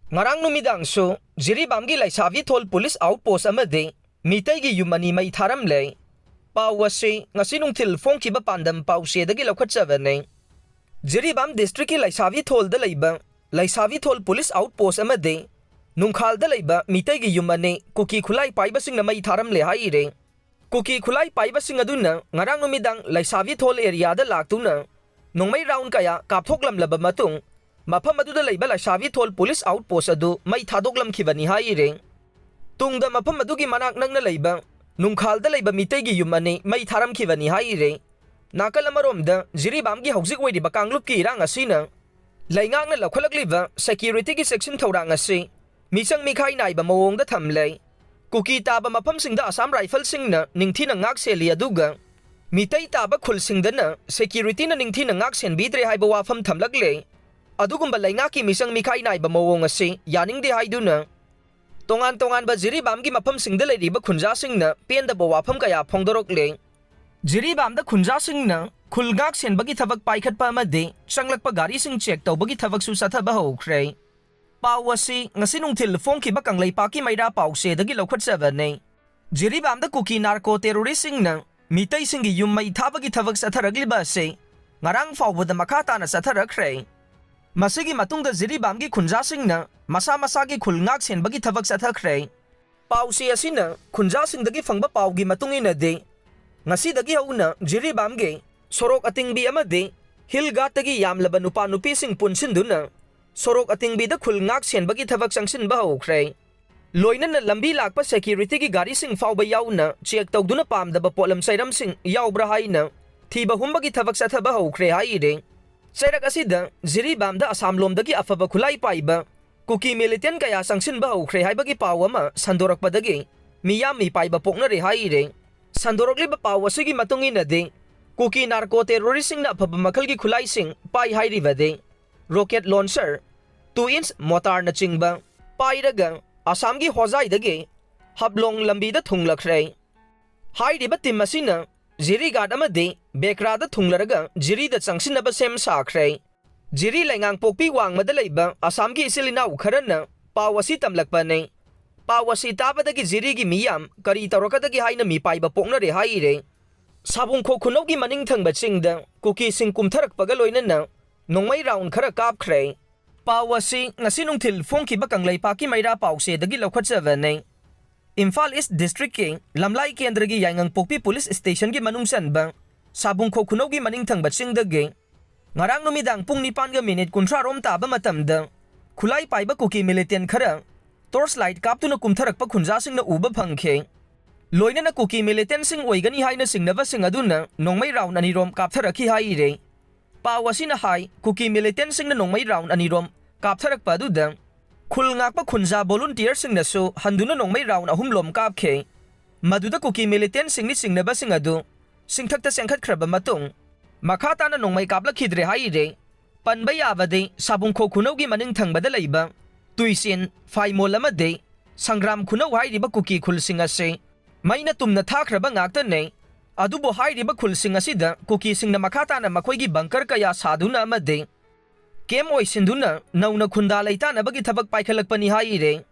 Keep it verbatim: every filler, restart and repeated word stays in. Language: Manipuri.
ꯉꯔꯥꯡ ꯅꯨꯃꯤꯗꯥꯡꯁꯨ ꯖꯤꯔꯤꯕꯥꯝꯒꯤ ꯂꯩꯁꯥꯕꯤ ꯊꯣꯜ ꯄꯨꯂꯤꯁ ꯑꯥꯎꯠ ꯄꯣꯁ ꯑꯃꯗꯤ ꯃꯤꯇꯩꯒꯤ ꯌꯨꯝ ꯑꯅꯤ ꯃꯩ ꯊꯥꯔꯝꯂꯦ꯫ ꯄꯥꯎ ꯑꯁꯤ ꯉꯁꯤ ꯅꯨꯡꯊꯤꯜ ꯐꯣꯡꯈꯤꯕ ꯄꯥꯟꯗꯝ ꯄꯥꯎꯆꯦꯗꯒꯤ ꯂꯧꯈꯠꯆꯕꯅꯤ꯫ ꯖꯤꯔꯤꯕꯥꯝ ꯗꯤꯁꯇ꯭ꯔꯤꯛꯀꯤ ꯂꯩꯁꯥꯕꯤ ꯊꯣꯜꯗ ꯂꯩꯕ ꯂꯩꯁꯥꯕꯤ ꯊꯣꯜ ꯄꯨꯂꯤꯁ ꯑꯥꯎꯠ ꯄꯣꯁ ꯑꯃꯗꯤ ꯅꯨꯡꯈꯥꯜꯗ ꯂꯩꯕ ꯃꯤꯇꯩꯒꯤ ꯌꯨꯝ ꯑꯅꯤ ꯀꯨꯀꯤ ꯈꯨꯠꯂꯥꯏ ꯄꯥꯏꯕꯁꯤꯡꯅ ꯃꯩ ꯊꯥꯔꯝꯂꯦ ꯍꯥꯏꯔꯤ꯫ ꯀꯨꯀꯤ ꯈꯨꯠꯂꯥꯏ ꯄꯥꯏꯕꯁꯤꯡ ꯑꯗꯨꯅ ꯉꯔꯥꯡ ꯅꯨꯃꯤꯗꯥꯡ ꯂꯩꯁꯥꯕꯤ ꯊꯣꯜ ꯑꯦꯔꯤꯌꯥꯗ ꯂꯥꯛꯇꯨꯅ ꯅꯣꯡꯃꯩ ꯔꯥꯎꯟ ꯀꯌꯥ ꯀꯥꯞꯊꯣꯛꯂꯝꯂꯕ ꯃꯇꯨꯡ, ꯃꯐꯝ ꯑꯗꯨꯗ ꯂꯩꯕ ꯂꯩꯁꯥꯕꯤ ꯊꯣꯜ ꯄꯨꯂꯤꯁ ꯑꯥꯎꯠ ꯄꯣꯁ ꯑꯗꯨ ꯃꯩ ꯊꯥꯗꯣꯛꯂꯝꯈꯤꯕꯅꯤ ꯍꯥꯏꯔꯤ꯫ ꯇꯨꯡꯗ ꯃꯐꯝ ꯑꯗꯨꯒꯤ ꯃꯅꯥꯛ ꯅꯛꯅ ꯂꯩꯕ ꯅꯨꯡꯈꯥꯜꯗ ꯂꯩꯕ ꯃꯤꯇꯩꯒꯤ ꯌꯨꯝ ꯑꯅꯤ ꯃꯩ ꯊꯥꯔꯝꯈꯤꯕꯅꯤ ꯍꯥꯏꯔꯤ꯫ ꯅꯥꯀꯜ ꯑꯃꯔꯣꯝꯗ ꯖꯤꯔꯤꯕꯥꯝꯒꯤ ꯍꯧꯖꯤꯛ ꯑꯣꯏꯔꯤꯕ ꯀꯥꯡꯂꯨꯞꯀꯤ ꯏꯔꯥꯡ ꯑꯁꯤꯅ ꯂꯩꯉꯥꯛꯅ ꯂꯧꯈꯠꯂꯛꯂꯤꯕ ꯁꯦꯀ꯭ꯌꯨꯔꯤꯇꯤꯒꯤ ꯆꯦꯛꯁꯤꯟ ꯊꯧꯔꯥꯡ ꯑꯁꯤ ꯃꯤꯆꯪ ꯃꯤꯈꯥꯏ ꯅꯥꯏꯕ ꯃꯑꯣꯡꯗ ꯊꯝꯂꯦ꯫ ꯀꯨꯀꯤ ꯇꯥꯕ ꯃꯐꯝꯁꯤꯡꯗ ꯑꯁꯥꯝ ꯔꯥꯏꯐꯜꯁꯤꯡꯅ ꯅꯤꯡꯊꯤꯅ ꯉꯥꯛ ꯁꯦꯜꯂꯤ, ꯑꯗꯨꯒ ꯃꯤꯇꯩ ꯇꯥꯕ ꯈꯨꯜꯁꯤꯡꯗꯅ ꯁꯦꯀ꯭ꯌꯨꯔꯤꯇꯤꯅ ꯅꯤꯡꯊꯤꯅ ꯉꯥꯛ ꯁꯦꯟꯕꯤꯗ꯭ꯔꯦ ꯍꯥꯏꯕ ꯋꯥꯐꯝ ꯊꯝꯂꯛꯂꯦ꯫ ꯑꯗꯨꯒꯨꯝꯕ ꯂꯩꯉꯥꯛꯀꯤ ꯃꯤꯆꯪ ꯃꯤꯈꯥꯏ ꯅꯥꯏꯕ ꯃꯑꯣꯡ ꯑꯁꯤ ꯌꯥꯅꯤꯡꯗꯦ ꯍꯥꯏꯗꯨꯅ ꯇꯣꯉꯥꯟ ꯇꯣꯉꯥꯟꯕ ꯖꯤꯔꯤꯕꯥꯝꯒꯤ ꯃꯐꯝꯁꯤꯡꯗ ꯂꯩꯔꯤꯕ ꯈꯨꯟꯖꯥꯁꯤꯡꯅ ꯄꯦꯟꯗꯕ ꯋꯥꯐꯝ ꯀꯌꯥ ꯐꯣꯡꯗꯣꯔꯛꯂꯦ꯫ ꯖꯤꯔꯤꯕꯥꯝꯗ ꯈꯨꯟꯖꯥꯁꯤꯡꯅ ꯈꯨꯜ ꯉꯥꯛ ꯁꯦꯟꯕꯒꯤ ꯊꯕꯛ ꯄꯥꯏꯈꯠꯄ ꯑꯃꯗꯤ ꯆꯪꯂꯛꯄ ꯒꯥꯔꯤꯁꯤꯡ ꯆꯦꯛ ꯇꯧꯕꯒꯤ ꯊꯕꯛꯁꯨ ꯆꯠꯊꯕ ꯍꯧꯈ꯭ꯔꯦ꯫ ꯄꯥꯎ ꯑꯁꯤ ꯉꯁꯤ ꯅꯨꯡꯊꯤꯜ ꯐꯣꯡꯈꯤꯕ ꯀꯪꯂꯩꯄꯥꯛꯀꯤ ꯃꯩꯔꯥ ꯄꯥꯎꯆꯦꯗꯒꯤ ꯂꯧꯈꯠꯆꯕꯅꯤ꯫ ꯖꯤꯔꯤꯕꯥꯝꯗ ꯀꯨꯀꯤ ꯅꯥꯔꯀꯣ ꯇꯦꯔꯣꯔꯤꯁꯁꯤꯡꯅ ꯃꯤꯇꯩꯁꯤꯡꯒꯤ ꯌꯨꯝ ꯃꯩ ꯊꯥꯕꯒꯤ ꯊꯕꯛ ꯆꯠꯊꯔꯛꯂꯤꯕ ꯑꯁꯤ ꯉꯔꯥꯡ ꯐꯥꯎꯕꯗ ꯃꯈꯥ ꯇꯥꯅ ꯆꯠꯊꯔꯛꯈ꯭ꯔꯦ꯫ ꯃꯁꯤꯒꯤ ꯃꯇꯨꯡꯗ ꯖꯤꯔꯤꯕꯥꯝꯒꯤ ꯈꯨꯟꯖꯥꯁꯤꯡꯅ ꯃꯁꯥ ꯃꯁꯥꯒꯤ ꯈꯨꯜ ꯉꯥꯛ ꯁꯦꯟꯕꯒꯤ ꯊꯕꯛ ꯆꯠꯊꯈ꯭ꯔꯦ꯫ ꯄꯥꯎꯆꯦ ꯑꯁꯤꯅ ꯈꯨꯟꯖꯥꯁꯤꯡꯗꯒꯤ ꯐꯪꯕ ꯄꯥꯎꯒꯤ ꯃꯇꯨꯡ ꯏꯟꯅꯗꯤ, ꯉꯁꯤꯗꯒꯤ ꯍꯧꯅ ꯖꯤꯔꯤꯕꯥꯝꯒꯤ ꯁꯣꯔꯣꯛ ꯑꯇꯤꯡꯕꯤ ꯑꯃꯗꯤ ꯍꯤꯜ ꯒꯥꯔꯗꯇꯒꯤ ꯌꯥꯝꯂꯕ ꯅꯨꯄꯥ ꯅꯨꯄꯤꯁꯤꯡ ꯄꯨꯟꯁꯤꯟꯗꯨꯅ ꯁꯣꯔꯣꯛ ꯑꯇꯤꯡꯕꯤꯗ ꯈꯨꯜ ꯉꯥꯛ ꯁꯦꯟꯕꯒꯤ ꯊꯕꯛ ꯆꯪꯁꯤꯟꯕ ꯍꯧꯈ꯭ꯔꯦ꯫ ꯂꯣꯏꯅꯅ ꯂꯝꯕꯤ ꯂꯥꯛꯄ ꯁꯦꯀ꯭ꯌꯨꯔꯤꯇꯤꯒꯤ ꯒꯥꯔꯤꯁꯤꯡ ꯐꯥꯎꯕ ꯌꯥꯎꯅ ꯆꯦꯛ ꯇꯧꯗꯨꯅ ꯄꯥꯝꯗꯕ ꯄꯣꯠꯂꯝ ꯆꯩꯔꯝꯁꯤꯡ ꯌꯥꯎꯕ꯭ꯔꯥ ꯍꯥꯏꯅ ꯊꯤꯕ ꯍꯨꯝꯕꯒꯤ ꯊꯕꯛ ꯆꯠꯊꯕ ꯍꯧꯈ꯭ꯔꯦ ꯍꯥꯏꯔꯤ꯫ ꯆꯩꯔꯛ ꯑꯁꯤꯗ ꯖꯤꯔꯤꯕꯥꯝꯗ ꯑꯁꯥꯝꯂꯣꯝꯗꯒꯤ ꯑꯐꯕ ꯈꯨꯠꯂꯥꯏ ꯄꯥꯏꯕ ꯀꯨꯀꯤ ꯃꯤꯂꯤꯇꯦꯟ ꯀꯌꯥ ꯆꯪꯁꯤꯟꯕ ꯍꯧꯈ꯭ꯔꯦ ꯍꯥꯏꯕꯒꯤ ꯄꯥꯎ ꯑꯃ ꯁꯟꯗꯣꯔꯛꯄꯗꯒꯤ ꯃꯤꯌꯥꯝ ꯃꯤꯄꯥꯏꯕ ꯄꯣꯛꯅꯔꯦ ꯍꯥꯏꯔꯤ꯫ ꯁꯟꯗꯣꯔꯛꯂꯤꯕ ꯄꯥꯎ ꯑꯁꯤꯒꯤ ꯃꯇꯨꯡ ꯏꯟꯅꯗꯤ, ꯀꯨꯀꯤ ꯅꯥꯔꯀꯣ ꯇꯦꯔꯣꯔꯤꯁꯁꯤꯡꯅ ꯑꯐꯕ ꯃꯈꯜꯒꯤ ꯈꯨꯠꯂꯥꯏꯁꯤꯡ ꯄꯥꯏ ꯍꯥꯏꯔꯤꯕꯗꯤ ꯔꯣꯀꯦꯠ ꯂꯣꯟꯆꯔ, ꯇꯨ ꯏꯟꯆ ꯃꯣꯇꯥꯔꯅꯆꯤꯡꯕ ꯄꯥꯏꯔꯒ ꯑꯁꯥꯝꯒꯤ ꯍꯣꯖꯥꯏꯗꯒꯤ ꯍꯞꯂꯣꯡ ꯂꯝꯕꯤꯗ ꯊꯨꯡꯂꯛꯈ꯭ꯔꯦ꯫ ꯍꯥꯏꯔꯤꯕ ꯇꯤꯝ ꯑꯁꯤꯅ ꯖꯤꯔꯤꯒꯥꯠ ꯑꯃꯗꯤ ꯕꯦꯀ꯭ꯔꯥꯗ ꯊꯨꯡꯂꯔꯒ ꯖꯤꯔꯤꯗ ꯆꯪꯁꯤꯟꯅꯕ ꯁꯦꯝ ꯁꯥꯈ꯭ꯔꯦ꯫ ꯖꯤꯔꯤ ꯂꯩꯉꯥꯡꯄꯣꯛꯄꯤ ꯋꯥꯡꯃꯗ ꯂꯩꯕ ꯑꯁꯥꯝꯒꯤ ꯏꯆꯤꯜ ꯏꯅꯥꯎ ꯈꯔꯅ ꯄꯥꯎ ꯑꯁꯤ ꯇꯝꯂꯛꯄꯅꯤ꯫ ꯄꯥꯎ ꯑꯁꯤ ꯇꯥꯕꯗꯒꯤ ꯖꯤꯔꯤꯒꯤ ꯃꯤꯌꯥꯝ ꯀꯔꯤ ꯇꯧꯔꯛꯀꯗꯒꯦ ꯍꯥꯏꯅ ꯃꯤꯄꯥꯏꯕ ꯄꯣꯛꯅꯔꯦ ꯍꯥꯏꯔꯦ꯫ ꯁꯥꯕꯨꯡꯈꯣꯛ ꯈꯨꯅꯧꯒꯤ ꯃꯅꯤꯡ ꯊꯪꯕ ꯆꯤꯡꯗ ꯀꯨꯀꯤꯁꯤꯡ ꯀꯨꯝꯊꯔꯛꯄꯒ ꯂꯣꯏꯅꯅ ꯅꯣꯡꯃꯩ ꯔꯥꯎꯟ ꯈꯔ ꯀꯥꯞꯈ꯭ꯔꯦ꯫ ꯄꯥꯎ ꯑꯁꯤ ꯉꯁꯤ ꯅꯨꯡꯊꯤꯜ ꯐꯣꯡꯈꯤꯕ ꯀꯪꯂꯩꯄꯥꯛꯀꯤ ꯃꯩꯔꯥ ꯄꯥꯎꯆꯦꯗꯒꯤ ꯂꯧꯈꯠꯆꯕꯅꯤ꯫ ꯏꯝꯐꯥꯜ ꯏꯁ ꯗꯤꯁꯇ꯭ꯔꯤꯛꯀꯤ ꯂꯝꯂꯥꯏ ꯀꯦꯟꯗ꯭ꯔꯒꯤ ꯌꯥꯏꯉꯪꯄꯣꯛꯄꯤ ꯄꯨꯂꯤꯁ ꯁ꯭ꯇꯦꯁꯟꯒꯤ ꯃꯅꯨꯡ ꯆꯟꯕ ꯁꯥꯕꯨꯡꯈꯣꯛ ꯈꯨꯅꯧꯒꯤ ꯃꯅꯤꯡ ꯊꯪꯕ ꯆꯤꯡꯗꯒꯤ ꯉꯔꯥꯡ ꯅꯨꯃꯤꯗꯥꯡ ꯄꯨꯡ ꯅꯤꯄꯥꯟꯒ ꯃꯤꯅꯤꯠ ꯀꯨꯟꯊ꯭ꯔꯥ ꯔꯣꯝ ꯇꯥꯕ ꯃꯇꯝꯗ ꯈꯨꯠꯂꯥꯏ ꯄꯥꯏꯕ ꯀꯨꯀꯤ ꯃꯤꯂꯤꯇꯦꯟ ꯈꯔ ꯇꯣꯔꯆ ꯂꯥꯏꯠ ꯀꯥꯞꯇꯨꯅ ꯀꯨꯝꯊꯔꯛꯄ ꯈꯨꯟꯖꯥꯁꯤꯡꯅ ꯎꯕ ꯐꯪꯈꯤ꯫ ꯂꯣꯏꯅꯅ ꯀꯨꯀꯤ ꯃꯤꯂꯤꯇꯦꯟꯁꯤꯡ ꯑꯣꯏꯒꯅꯤ ꯍꯥꯏꯅ ꯆꯤꯡꯅꯕꯁꯤꯡ ꯑꯗꯨꯅ ꯅꯣꯡꯃꯩ ꯔꯥꯎꯟ ꯑꯅꯤꯔꯣꯝ ꯀꯥꯞꯊꯔꯛꯈꯤ ꯍꯥꯏꯔꯦ꯫ ꯄꯥꯎ ꯑꯁꯤꯅ ꯍꯥꯏ, ꯀꯨꯀꯤ ꯃꯤꯂꯤꯇꯦꯟꯁꯤꯡꯅ ꯅꯣꯡꯃꯩ ꯔꯥꯎꯟ ꯑꯅꯤꯔꯣꯝ ꯀꯥꯞꯊꯔꯛꯄ ꯑꯗꯨꯗ ꯈꯨꯜ ꯉꯥꯛꯄ ꯈꯨꯟꯖꯥ ꯚꯣꯂꯨꯟꯇꯤꯌꯔꯁꯤꯡꯅꯁꯨ ꯍꯟꯗꯨꯅ ꯅꯣꯡꯃꯩ ꯔꯥꯎꯟ ꯑꯍꯨꯝꯂꯣꯝ ꯀꯥꯞꯈꯤ꯫ ꯃꯗꯨꯗ ꯀꯨꯀꯤ ꯃꯤꯂꯤꯇꯦꯟꯁꯤꯡꯅꯤ ꯆꯤꯡꯅꯕꯁꯤꯡ ꯑꯗꯨ ꯆꯤꯡꯊꯛꯇ ꯆꯦꯟꯈꯠꯈ꯭ꯔꯕ ꯃꯇꯨꯡ ꯃꯈꯥ ꯇꯥꯅ ꯅꯣꯡꯃꯩ ꯀꯥꯞꯂꯛꯈꯤꯗ꯭ꯔꯦ ꯍꯥꯏꯔꯦ꯫ ꯄꯟꯕ ꯌꯥꯕꯗꯤ ꯁꯥꯕꯨꯡꯈꯣꯛ ꯈꯨꯅꯧꯒꯤ ꯃꯅꯤꯡ ꯊꯪꯕꯗ ꯂꯩꯕ ꯇꯨꯏꯆꯦꯟ, ꯐꯥꯏꯃꯣꯜ ꯑꯃꯗꯤ ꯁꯪꯒ꯭ꯔꯥꯝ ꯈꯨꯅꯧ ꯍꯥꯏꯔꯤꯕ ꯀꯨꯀꯤ ꯈꯨꯜꯁꯤꯡ ꯑꯁꯤ ꯃꯩꯅ ꯇꯨꯝꯅ ꯊꯥꯈ꯭ꯔꯕ ꯉꯥꯛꯇꯅꯤ꯫ ꯑꯗꯨꯕꯨ ꯍꯥꯏꯔꯤꯕ ꯈꯨꯜꯁꯤꯡ ꯑꯁꯤꯗ ꯀꯨꯀꯤꯁꯤꯡꯅ ꯃꯈꯥ ꯇꯥꯅ ꯃꯈꯣꯏꯒꯤ ꯕꯪꯀꯔ ꯀꯌꯥ ꯁꯥꯗꯨꯅ ꯑꯃꯗꯤ ꯀꯦꯝ ꯑꯣꯏꯁꯤꯟꯗꯨꯅ ꯅꯧꯅ ꯈꯨꯟꯗꯥ ꯂꯩꯇꯥꯅꯕꯒꯤ ꯊꯕꯛ ꯄꯥꯏꯈꯠꯂꯛꯄꯅꯤ ꯍꯥꯏꯔꯦ꯫